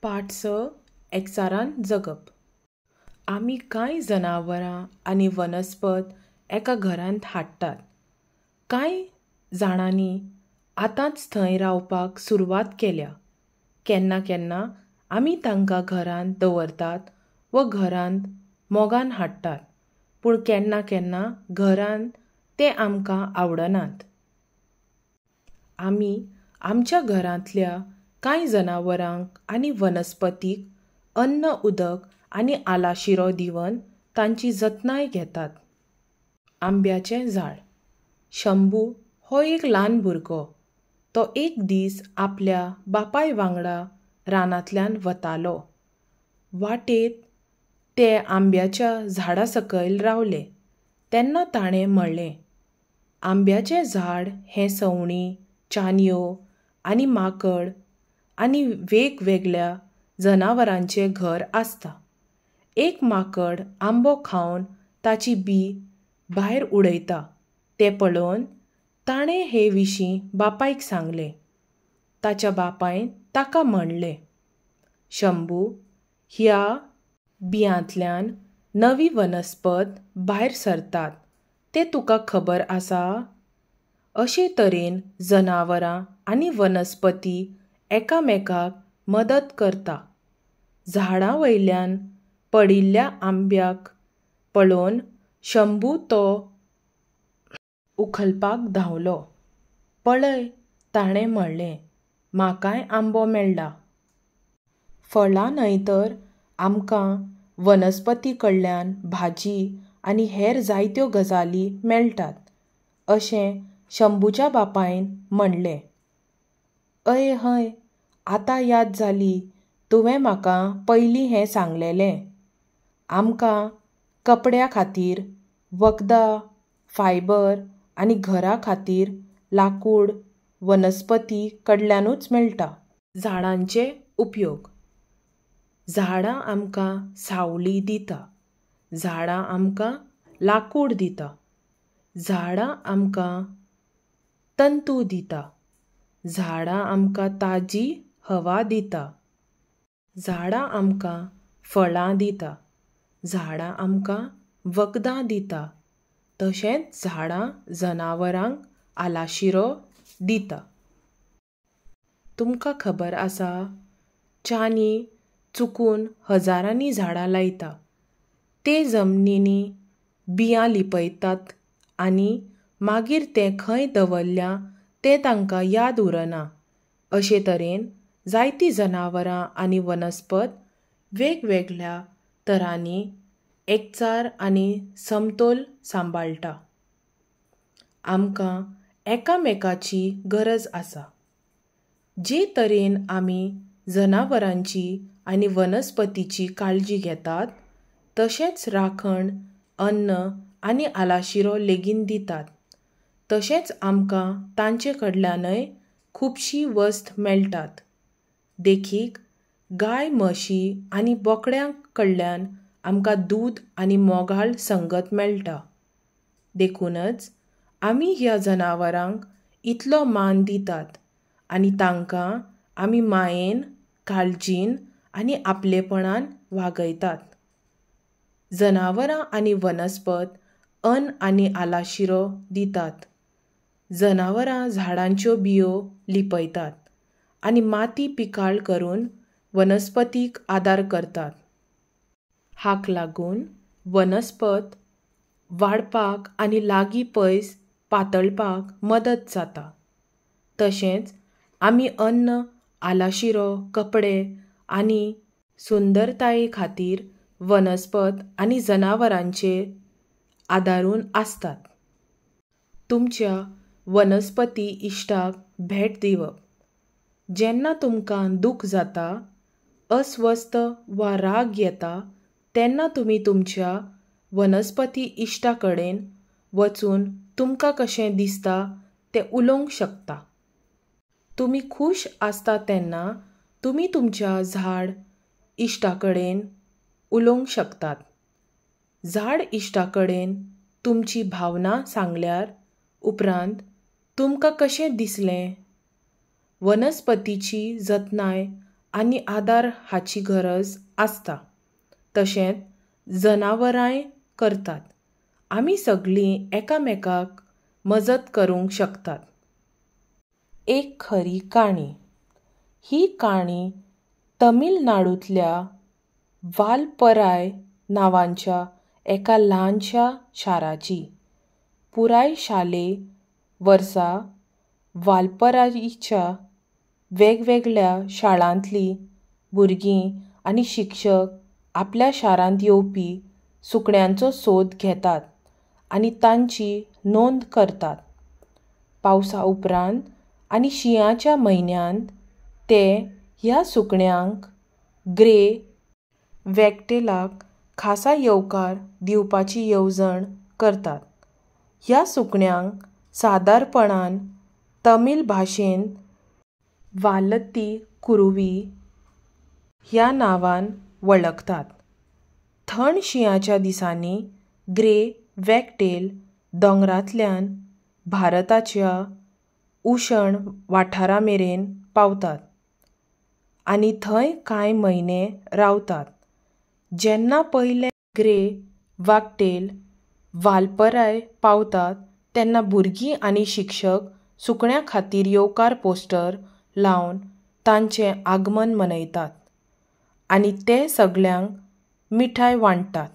पाठ 6, एकचारान जगप. आमी कांय जनावरां आनी वनस्पत एका घरांत हाडटात. कांय जाणांनी आतांच थंय रावपाक सुरवात केल्या. केन्ना केन्ना आमी तांकां घरांत दवरतात वा घरांत मोगान हाडटात, पूण केन्ना केन्ना घरांत ते आमकां आवडनात. आमी आमच्या घरांतल्या कांय जनावरांक आनी वनस्पतीक अन्न, उदक आनी आलाशिरो दिवन तांची जतनाय घेतात. आंब्याचें झाड. शंभू हो एक ल्हान भुरगो. तो एक दीस आपल्या बापाय वांगडा रानांतल्यान वतालो. वाटेत ते आंब्याच्या झाडा सकयल रावले. तेन्ना ताणें म्हणलें, आंब्याचें झाड हें सवणीं, चानयो आनी माकड आनी वेगवेगळ्या जनावरांचें घर आसता. एक माकड आंबो खावन ताची बी भायर उडयता तें पळोवन ताणें हे विशीं बापायक सांगलें. ताच्या बापायन ताका म्हणलें, शंभू, ह्या बियांतल्यान नवी वनस्पत भायर सरतात तें तुका खबर आसा? अशे तरेन जनावरां आनी वनस्पती एकामेकाक मदत करता. झाडां वयल्यान पडिल्ल्या आंब्याक पळोवन शंभू तो उखलपाक धांवलो. पळय, ताणें म्हणलें, म्हाकाय आंबो मेळ्ळा. फळां न्हय तर आमकां वनस्पती कडल्यान भाजी आनी हेर जायत्यो गजाली मेळटात, अशें शंभूच्या बापायन म्हणलें. अय हय, आतां याद जाली, तुवें म्हाका पयलीं हें सांगलेलें. आमकां कपड्या खातीर वखदां, फायबर आनी घरा खातीर लाकूड वनस्पती कडल्यानूच मेळटा. झाडांचे उपयोग. झाडां आमकां सावळी दिता. झाडां आमकां लाकूड दिता. झाडां आमकां तंतू दिता. झाडां आमकां ताजी हवा दिता. झाडां आमकां फळां दिता. झाडां आमकां वखदां दिता. तशेंच झाडां जनावरांक आलाशिरो दिता. तुमकां खबर आसा, चानी चुकून हजारांनी झाडां लायता. ते जमनींनी बियां लिपयतात आनी मागीर तें खंय दवरल्यां तें तांकां याद उरना. अशे तरेन जायतीं जनावरां आनी वनस्पत वेगवेगळ्या तरांनी एकचार आनी समतोल सांबाळटा. आमकां एकामेकाची गरज आसा. जे तरेन आमी जनावरांची आनी वनस्पतीची काळजी घेतात, तशेंच राखण, अन्न आनी आलाशिरो लेगीत दितात. तशेंच आमकां तांचे कडल्यानय खुबशी वस्त मेळटात. देखीक, गाय, म्हशी आनी बोकड्यां कडल्यान आमकां दूद आनी मोगाळ संगत मेळटा. देखूनच आमी ह्या जनावरांक इतलो मान दितात आनी तांकां आमी मायेन, काळजीन आनी आपलेपणान वागयतात. जनावरां आनी वनस्पत अन्न आनी आलाशिरो दितात. जनावरां झाडांच्यो बियो लिपयतात आनी माती पिकाळ करून वनस्पतीक आदार करतात. हाका लागून वनस्पत वाडपाक आनी लागीं पयस पातळपाक मदत जाता. तशेंच आमी अन्न, आलाशिरो, कपडे आनी सुंदरताये खातीर वनस्पत आनी जनावरांचेर आदारून आसतात. तुमच्या वनस्पती इश्टाक भेट दिवप. जेन्ना तुमकां दुख्ख जाता, अस्वस्थ वा राग येता तेन्ना तुमी तुमच्या वनस्पती इश्टा कडेन वचून तुमकां कशें दिसता तें उलोवंक शकता. तुमी खूश आसता तेन्ना तुमी तुमच्या झाड इश्टा कडेन उलोवंक शकतात. झाड इश्टा कडेन तुमची भावना सांगल्यार उपरांत तुमकां कशें दिसलें? वनस्पतीची जतनाय आनी आदार हाची गरज आसता. तशेंच जनावरांय करतात. आमी सगळीं एकामेकाक मजत करूंक शकतात. एक खरी काणी. ही काणी तमिळनाडूंतल्या वालपराय नांवाच्या एका ल्हानशा शाराची. पुराय शालेय वर्सा वालपराईच्या वेगवेगळ्या शाळांतलीं भुरगीं आनी शिक्षक आपल्या शारांत येवपी सुकण्यांचो सोद घेतात आनी तांची नोंद करतात. पावसा उपरांत आनी शिंयाच्या म्हयन्यांत ते ह्या सुकण्यांक ग्रे वॅगटेलाक खासा येवकार दिवपाची येवजण करतात. ह्या सुकण्यांक सादारणपणान तमीळ भाशेंत वालत्ती कुरुवी ह्या नांवान वळखतात. थंड शिंयाच्या दिसांनी ग्रे वॅगटेल दोंगरांतल्यान भारताच्या उशण वाठारा मेरेन पावतात आनी थंय कांय म्हयने रावतात. जेन्ना पयले ग्रे वागटेल वालपराय पावतात तेन्ना भुरगीं आनी शिक्षक सुकण्यां खातीर येवकार पोस्टर लावन तांचें आगमन मनयतात आनी ते सगळ्यांक मिठाय वांट्टात.